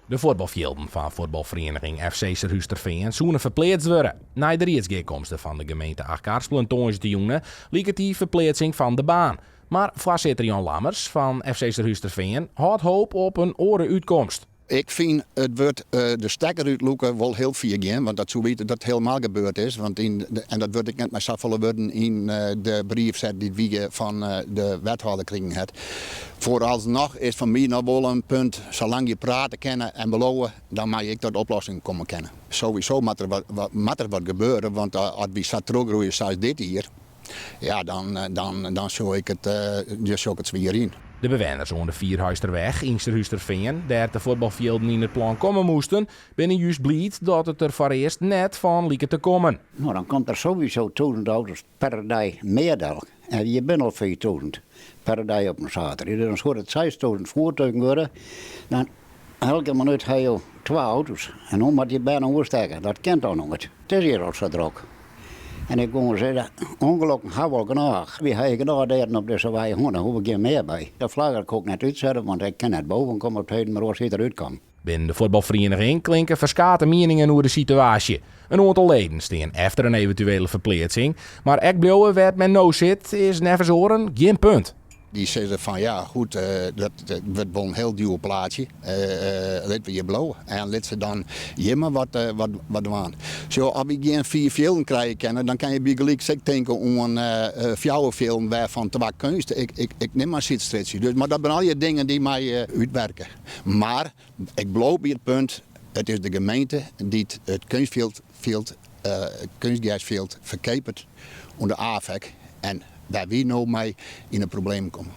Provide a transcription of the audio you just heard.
De fuotbalfjilden fan fuotbalferieniging FC Surhústerfean soene ferpleatst wurde. Nei de riedsgearkomste fan de gemeente Achtkarspelen tongersdeitejûn liket dy ferpleatsing fan de baan. Mar foarsitter Jan Lammers fan FC Surhústerfean hâldt hoop op in oare útkomst. Ik fyn it wurd de stekker útlûke wol hiel fier gean, want dat soe witte dat it helemaal gebeurd is. Want yn, en dat wurdt ek net mei safolle wurden yn de brief set dy't wy fan de wethâlder krigen hat. Foaralsnoch is foar my noch wol in punt, salang je prate kinne en belowe, dan mei ek tot oplossingen komme kinne. Sowieso moat der wat, moat der wat gebeure, want as wy sa trochgroeie sa as dit jier, ja, dan, dan, dan sjoch ik it, sjoch ik it swier yn. De bewenners oan de Vierhuisterweg yn Surhústerfean, dêr't de fuotbalfjilden yn it plan komme moasten, binne just bliid dat it der foarearst net fan liket te kommen. No, dan komt der sowieso 1000 auto's per dei mear del. En je binne al 5000 per dei op in saterdei. Dus dan soe it 6000 voertuigen wurde. Dan elke minuut ha jo twa auto's. En hoe moat je bern oerstekke? Dat kin toch noait. It is hjir al sa drok. En ik woe sizze, ûngelokken ha we al genôch. Wy ha genôch deaden op dizze wei hân, dêr hoech ik gjin mear by. De flagger koe ik net útsette, want ik kin net boven komme op 't heden, mar oars hie er útkommen. Binnen de fuotbalferieniging klinke ferskate mieningen oer de situaasje. In oantal leden stean efter in eventuele ferpleatsing, mar ek bliuwe wêr't men no sit is neffens oaren gjin punt. Dy sizze fan ja goed, dat wurdt wol in hiel djoer plaatsje, litte we hjir bliuwe en lit se dan hjir mar wat, wat dwaan. Sjoch, as wy gjin fiif fjilden krije kinne, dan kinne je bygelyks ek tinke oan fjouwer fjilden wêrfan twa keunst. Ik, ik, ik nim mar in sydstrjitsje. Dus, mar dat binne allegear dingen dy't mei útwerke. Mar ik bliuw by it punt, it is de gemeente dy't it keunstfjild, fjild, keunstgersfjild ferkeapet oan de AFEC en wêr't wy no mei yn de problemen komme.